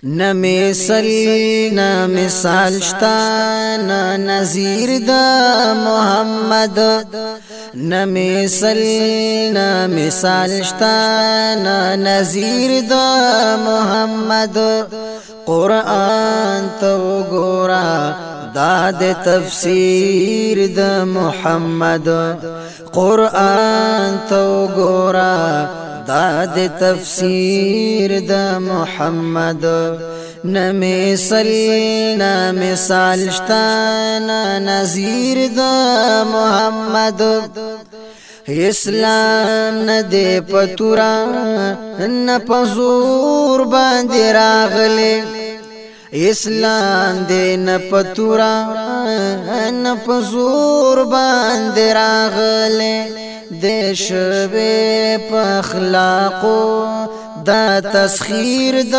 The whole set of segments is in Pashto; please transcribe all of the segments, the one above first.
نه مثل نه مثال شتا، نه نظیر د محمد. نه مثل نه مثال شتا، نه نظیر د محمد. قرآن ته وګوره، دا د تفسیر د محمد. قرآن ته وګوره، دا د تفسیر د محمد. نه مثل نه مثال شتا، نه نظیر د محمد. اسلام نه دی پتورا، نه پزور باندې راغلی. اسلام دې نه پتورا، نه پزور باندې راغلی. د شوه په اخلاقو دا تسخير د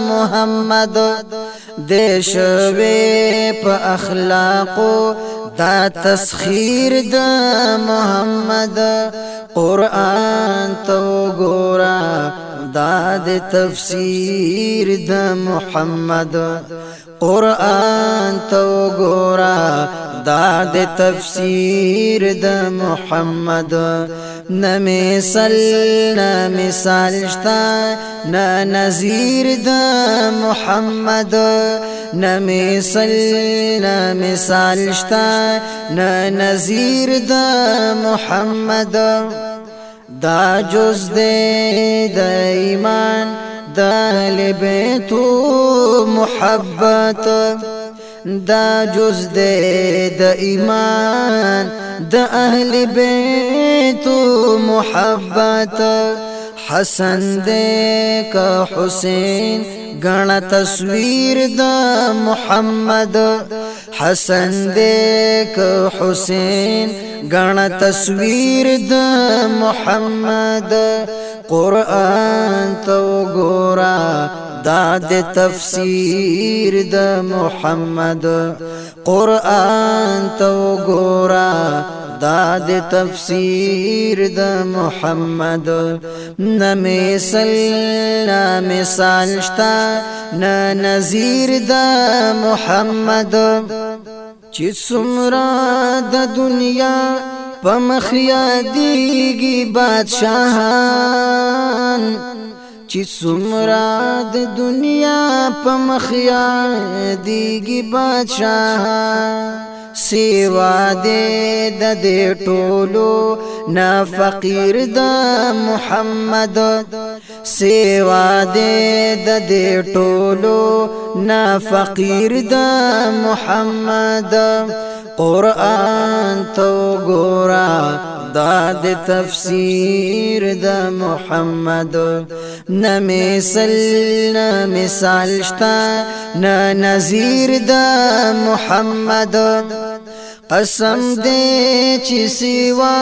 محمد. د شوه په اخلاقو دا تسخير د محمد. قرآن ته وګوره، دا د تفسیر د محمد. قرآن ته وګوره، دا د تفسیر د محمد. نه مثل نه مثال شتا، نه نظیر د محمد. نه مثل نه مثال شتا، نه نظیر د محمد. دا جز دې د ایمان د اهل بیتو محبت. دا جز دې د ایمان د اهل بیتو محبت. حسن دې که حسین غنا تصویر د محمد. حسن دې که حسین غنا تصویر د محمد. قرآن ته وګوره، دا د تفسیر د محمد. قرآن ته وګوره، دا د تفسیر د محمد. نه مثل نه مثال شتا، نه نظیر د محمد. چې څومره د دنیا په مخ یادېږي بادشاهان، چې څومره د دنیا په مخ یادېږي بادشاهان، سیوا دې د دې ټولو نه فقیر د محمد. سیوا دې د دې ټولو نه فقیر د محمد. قرآن ته وګوره، دا د تفسیر د محمد. نه مثل نه مثال شتا، نه نظیر د محمد. قسم دې چې سیوا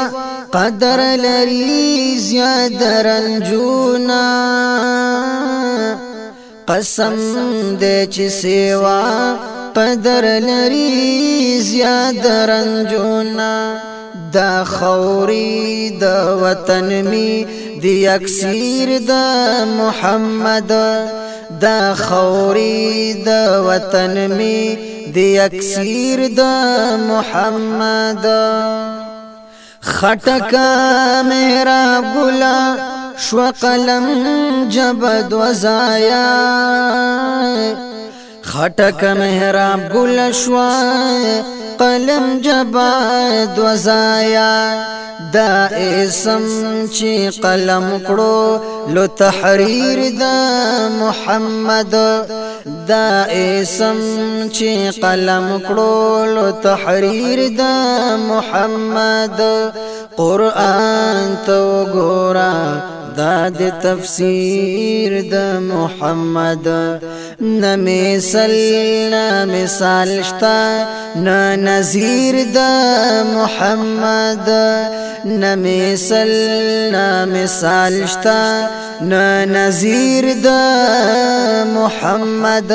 قدر لري زیاد رنجونا. قسم دې چې سیوا قدر لري زیاد رنجونا. دا خوري د وطن می دی اکسیر د محمد. دا خوري د وطن می دی اکسیر د محمد. خټکا میرا ګلا شو قلم جبد وزایا. خټک محراب ګل شو قلم جبد وزایا. دا اسم چې قلم کړو لو تحریر د محمد. دا اسم چې قلم کړو لو تحریر د محمد. قرآن ته وګوره، دا د تفسیر د محمد. نه مثل نه مثال شتا، نه نظیر د محمد. نه مثل نه مثال شتا، نه نظیر د محمد.